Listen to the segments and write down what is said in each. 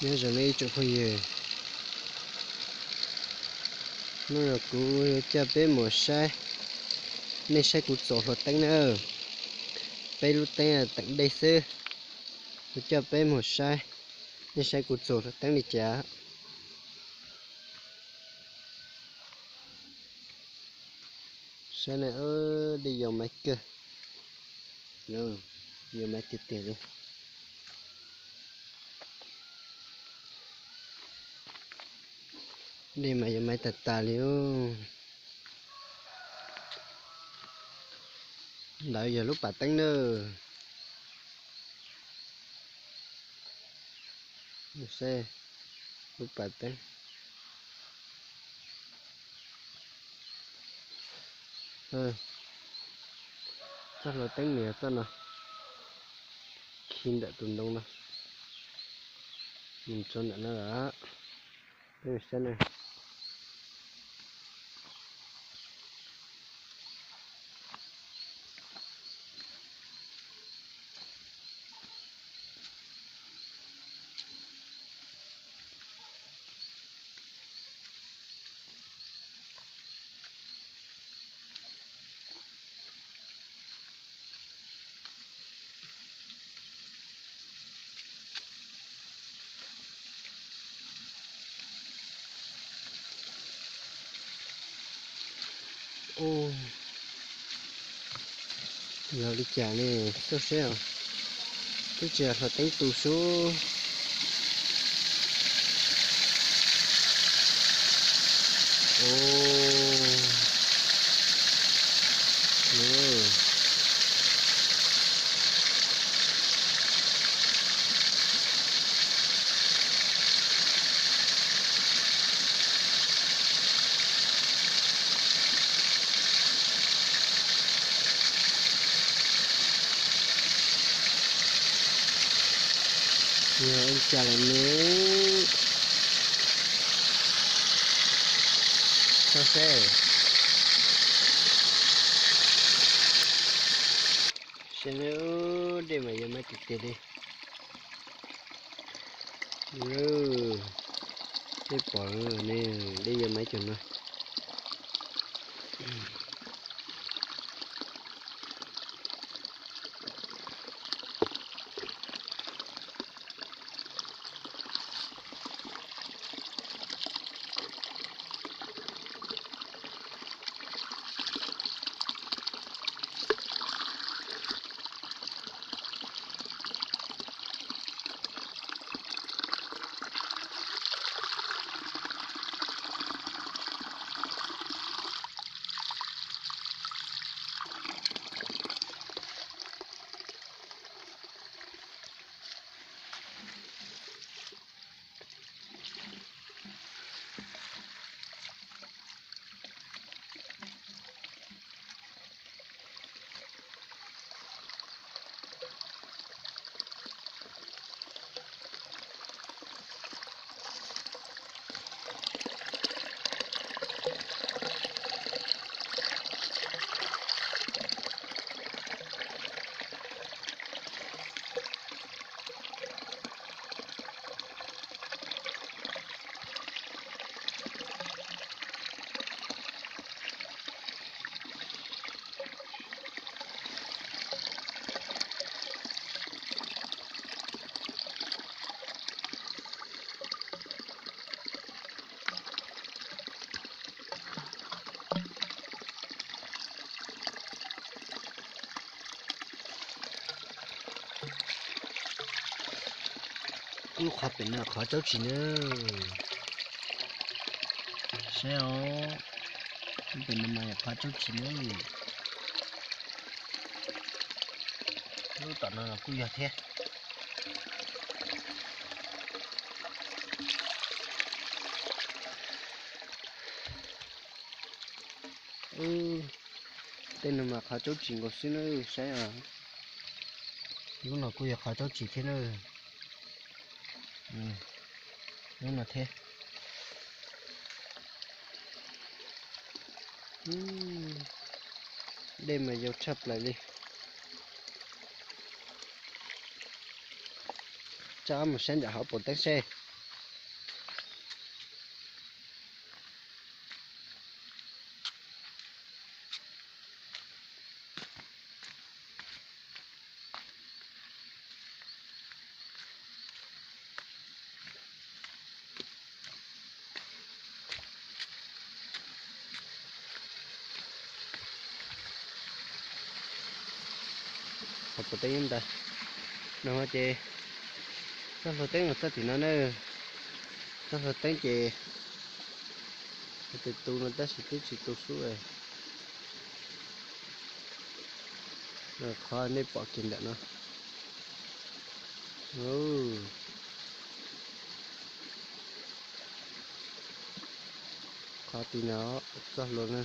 Nyob zoo nej ib tsoom phooj ywg, hnub no kuv yuav coj peb mus saib, nej saib kuv txuas hluav teeb na. Peb lub teeb teem dej xwb, kuv coj peb mus saib, nej saib kuv txuas hluav teeb li cas. Saib na, dej yuav maiv kawg, yuav maiv tiag tiag li. Dej mas yuav maiv tag tag li. Ntawd yog lub pas teeb na. Lub pas teeb. Txoj hlua teeb nws yog txoj no, khi ntawm tus ntoo no, mus txog ntawm no lawm. Peb mus saib na. Ua, yog li cas ne, xauj seb os. Twb tsis yog hlua teeb tu sub. Yog ua cas lawm ne? Txhob seb. Saib na, dej mas yuav maiv tiag tiag li. Peb pom ne, dej yuav maiv cov no. Lub qhov pem no qhov tsaub tsis na. Saib os, lub pem no mas yog qhov tsaub tsis na. Lub tom no los kuj yog thiab. Tej no mas qhov tsaub tsis nkaus xwb na, saib os. Lub no kuj yog qhov tsaub tsis thiab na. Lub no thiab. Dej mas yau tshaj plaws li. Tsa mus saib nram hauv paus teeb seb. Tus teeb nyob ntawd no ces txoj hlua teeb los txog tim no na. Txoj hlua teeb ces tus tu no tab sis twb tsis tu xub. Qhov nej pom kiag ntawm no, qhov tim no txoj hlua na,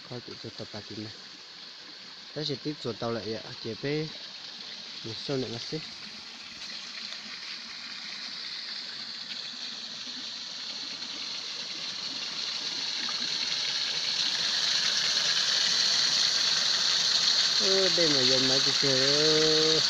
qhov tim txog tau pas tim no, tab sis twb txuas tau lawm yom, ces peb mus xauj ntawm no xwb. Dej mas yau maiv tiag tiag.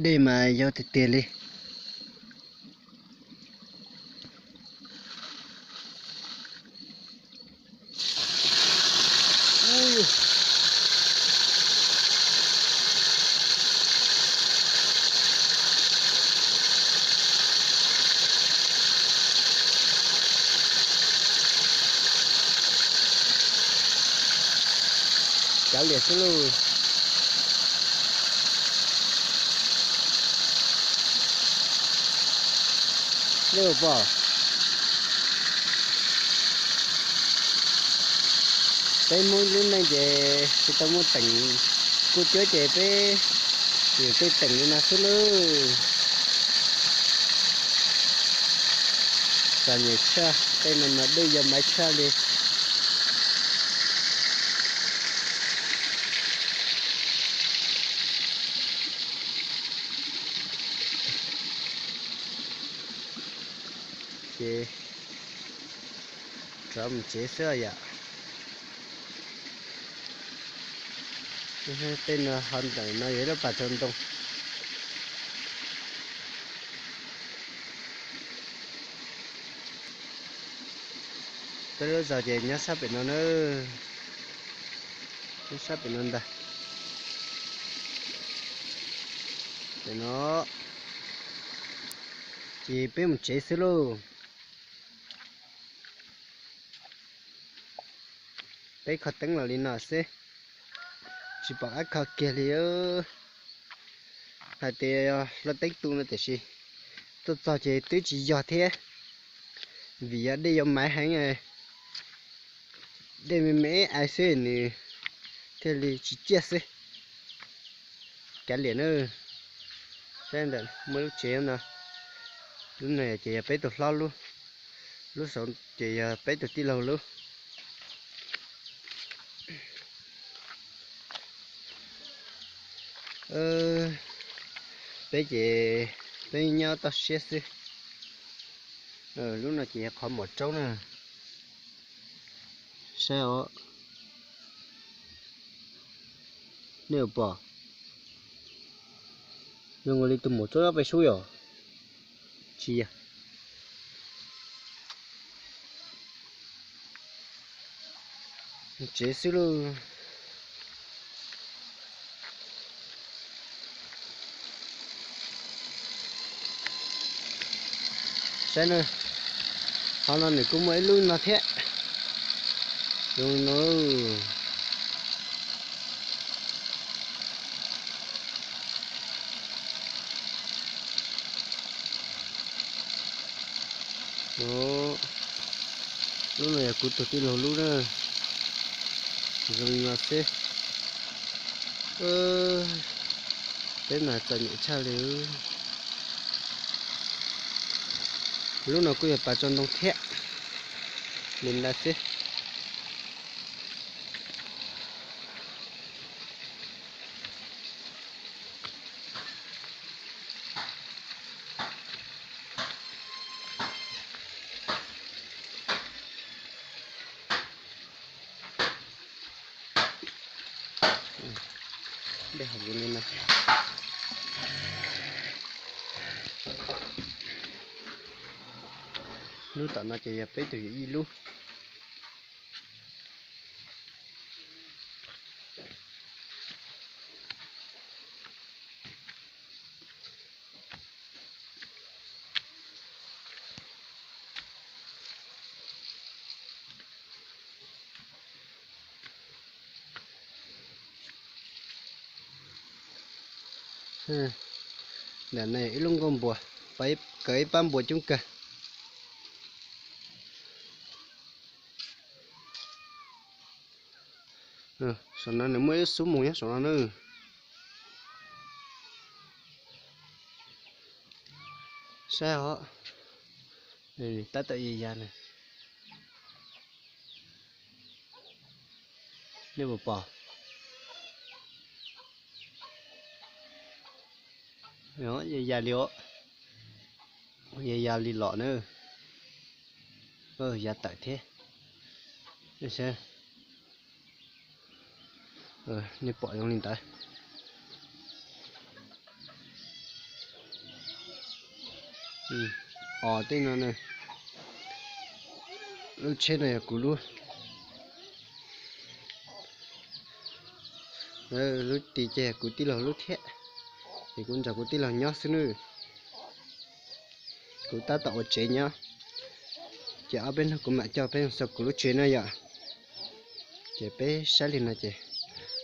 Dej mas yau tiag tiag li. Kav liam xwb lauj. Nej puas pom? Peb Hmoob lub neej ces tsis tau muaj teem, kuj cuab ces peb yuav tej teem li no xwb lauj. Txom nyem tshaj, tej no mas dej yau maiv tshaj li. Ces rov mus tsev xwb yom. Tej no ho ntawm no yog ib lub pas tsaus ntoo. Peb lub zos ces nyob sab pem no na, nyob sab pem no ntag. Pem no ces peb mus tsev xwb lauj. Peb kho teeb los li no xwb, tsis pom qab kho kiag li. Hais tias yog hlua teeb tu no tiam sis tuaj txog ces twb tsis yog thiab, vim yog dej yuav maiv heev, dej me me ais xwb nws thiaj li tsis ciaj xwb. Kav liam na, saib ntawm muaj lub tsev no, lub no ces yog peb tus hlob lub, lub saud ces yog peb tus tij laug lub. Peb ces peb nyob toj siab xwb. Lub no ces yog qhov mom roob na. Saib os, nej puas pom? Zoo li tus mom roob nyob pem sub yom. Tsis yog. Tsev xwb lauj. Saib na, qhov no nws kuj muaj ib lub no thiab. Zoo no. Lub no yog kuv tus tij laug lub na. Zoo li no xwb. Peb mas txom nyem tshaj li. Lub no kuj yog pas tsaus ntoo thiab, li ntawd xwb. Dej hav zoov li no. Lub tom no ces yog peb tug yawm yij lub. Ntawm no ib lub nkuaj npua, kawg ib pab npua coob kawg. Saum no nws muaj ib lub xub moos nyob saum no na. Saib os, tab tom ya ya na. Nej puas pom? Ya ya li os, ya ya li los na. Ya tawm thiab. Nej pom zoo li ntawd. Os, tej no, lub tsheb no yog kuv lub. Lub tid ces yog kuv tij laug lub thiab, ces kuv nrog kuv tij laug nyob xwb nawb. Kuv tab tom ua tsev nyob, ces ob peb hnub kuv mam coj peb xauj kuv lub tsev na yom. Ces peb saib li no ces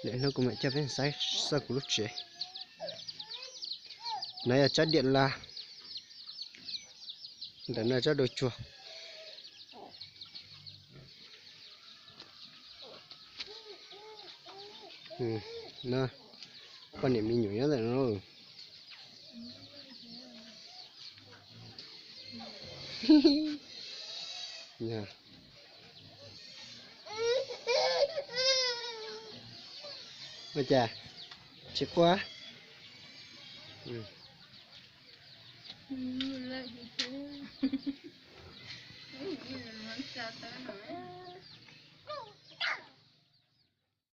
lwm hnub kuv mam coj peb xauj kuv lub tsev. No yog tsob diam laj, ntawm no tsob dua tsuag. No, poj niam me nyuam nyob ntawm no. Ua cas tsis quaj?